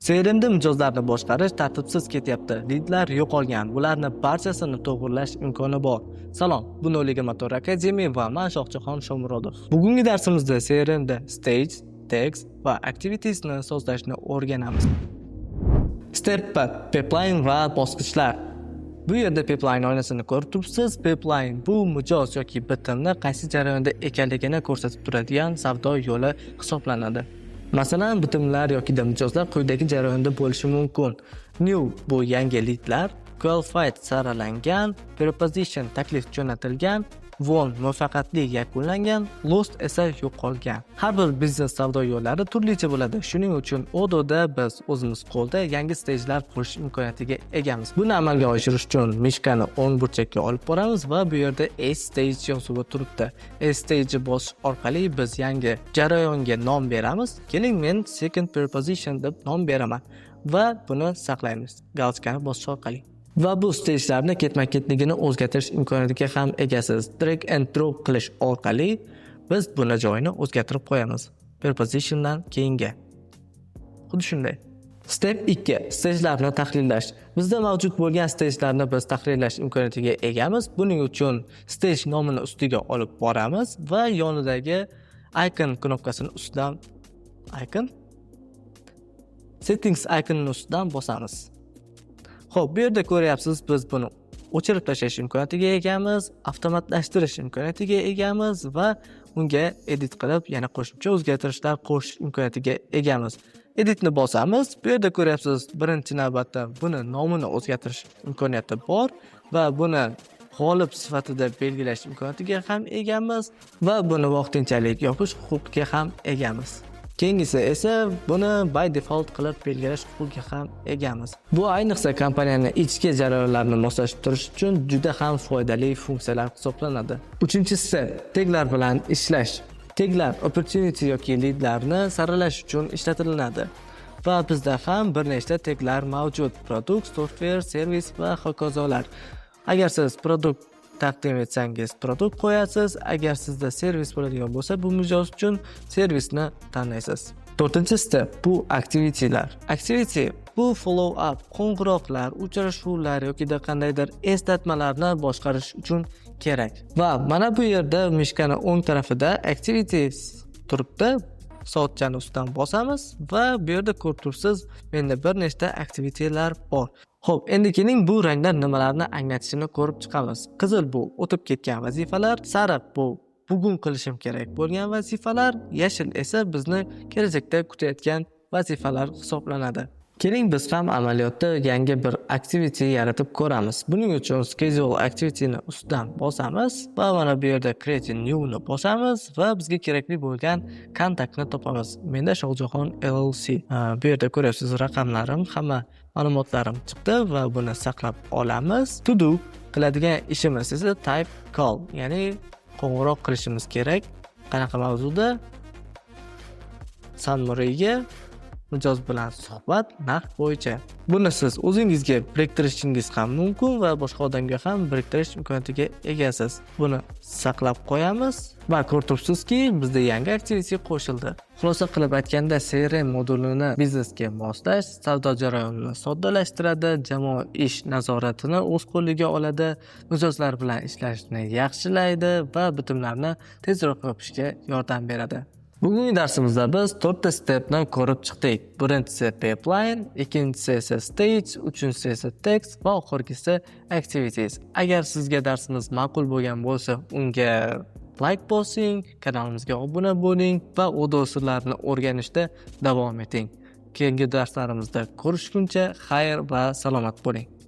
CRMda mijozlarni boshqarish tartibsiz ketyapti. Lidlar yo'qolgan. Bularni barchasini to'g'irlash imkoni bor. Salom, bu Noliga Motor Academy va man Shohjahon Shomurodov. Bugungi darsimizda CRMda stage, tags va activitiesni sozlashni o'rganamiz. Step pipeline va bosqichlar. Bu yerda pipeline oynasini ko'rib turibsiz. Pipeline bu mijoz yoki bitimni qaysi jarayonda ekanligini ko'rsatib turadigan savdo yo'li hisoblanadi. Masalan, bitimlar yoki mijozlar quyidagi jarayonda bo'lishi mumkin. New bu yangi lidlar, qualified saralangan, proposition taklif jo'natilgan, won muvaffaqiyatli yakunlangan, lost esa yo'qolgan. Har bir biznes savdo yo'llari turlicha bo'ladi. Shuning uchun Odooda biz o'zimiz qo'lda yangi stagelar qurish imkoniyatiga egamiz. Buni amalga oshirish uchun мышка ni o'ng burchakka olib boramiz va bu yerda Add Stage yozuvi turibdi. Add Stage bosish orqali biz yangi jarayonga nom beramiz. Keling, men second proposition deb nom beraman va buni saqlaymiz. Галочка ni bosish orqali. Va bu stagelarni ketma-ketligini o'zgartirish imkoniyatiga ham egasiz. Drag and drop qilish orqali biz buni joyini o'zgartirib qo'yamiz. Propositiondan keyinga. Xuddi shunday. Step 2. Stagelarni tahlillash. Bizda mavjud bo'lgan stagelarni biz tahlillash imkoniyatiga egamiz. Buning uchun stage nomini ustiga olib boramiz va yonidagi icon knopkasini ustidan, icon settings iconini ustidan bosamiz. Xo'p, bu yerda ko'ryapsiz, biz buni o'chirib tashlash imkoniyatiga egamiz, avtomatlashtirish imkoniyatiga egamiz va unga edit qilib, yana qo'shimcha o'zgartirishlar qo'shish imkoniyatiga egamiz. Editni bosamiz. Bu yerda ko'ryapsiz, birinchi navbatda buni nomini o'zgartirish imkoniyati bor va buni g'olib sifatida belgilash imkoniyatiga ham egamiz va buni vaqtinchalik yopish huquqiga ham egamiz. Keyingisi esa buni by default qilib belgilash huquqiga ham egamiz. Bu ayniqsa kompaniyani ichki jarayonlarini moslashtirish uchun juda ham foydali funksiyalar hisoblanadi. Uchinchisi, taglar bilan ishlash. Taglar opportunity yoki leadlarni saralash uchun ishlatilinadi. Va bizda ham bir nechta taglar mavjud: product, software, service va hokazolar. Agar siz produkt taqdim etsangiz, produkt qo'yasiz. Agar sizda servis bo'ladigan bo'lsa, bu mijoz uchun servisni tanlaysiz. To'rtinchi step bu activitylar. Activity bu follow up, qo'ng'iroqlar, uchrashuvlar yokida qandaydir eslatmalarni boshqarish uchun kerak. Va mana bu yerda мышка ni o'ng tarafida activities turibdi. Soatchani ustidan bosamiz va bu yerda ko'rib turibsiz, menda bir nechta activitylar bor. Xo'p, endi keling, bu ranglar nimalarni anglatishini ko'rib chiqamiz. Qizil bu o'tib ketgan vazifalar, sariq bu bugun qilishim kerak bo'lgan vazifalar, yashil esa bizni kelajakda kutayotgan vazifalar hisoblanadi. Keling, biz ham amaliyotda yangi bir activity yaratib ko'ramiz. Buning uchun schedule activity ni ustidan bosamiz va mana bu yerda create new ni bosamiz va bizga kerakli bo'lgan kontaktni topamiz. Menda Shohjahon LLC. Bu yerda ko'ryapsiz, raqamlarim, hamma ma'lumotlarim chiqdi va buni saqlab olamiz. To do qiladigan ishimiz esa type call, ya'ni qo'ng'iroq qilishimiz kerak. Qanaqa mavzuda? Sanmuriyga mijoz bilan suhbat, narx bo'yicha. Buni siz o'zingizga biriktirishingiz ham mumkin va boshqa odamga ham biriktirish imkoniyatiga egasiz. Buni saqlab qo'yamiz va ko'rib turibsizki, bizda yangi activity qo'shildi. Xulosa qilib aytganda, CRM modulini biznesga moslash savdo jarayonini soddalashtiradi, jamoa ish nazoratini o'z qo'liga oladi, mijozlar bilan ishlashni yaxshilaydi va bitimlarni tezroq yopishga yordam beradi. Bugungi darsimizda biz to'rtta stepni ko'rib chiqdik. Birinchisi pipeline, ikkinchisi esa stage, uchinchisi esa tags va oxirgisi activities. Agar sizga darsimiz ma'qul bo'lgan bo'lsa, unga like bosing, kanalimizga obuna bo'ling va Odoo sirlarini o'rganishda davom eting. Keyingi darslarimizda ko'rishguncha xayr va salomat bo'ling.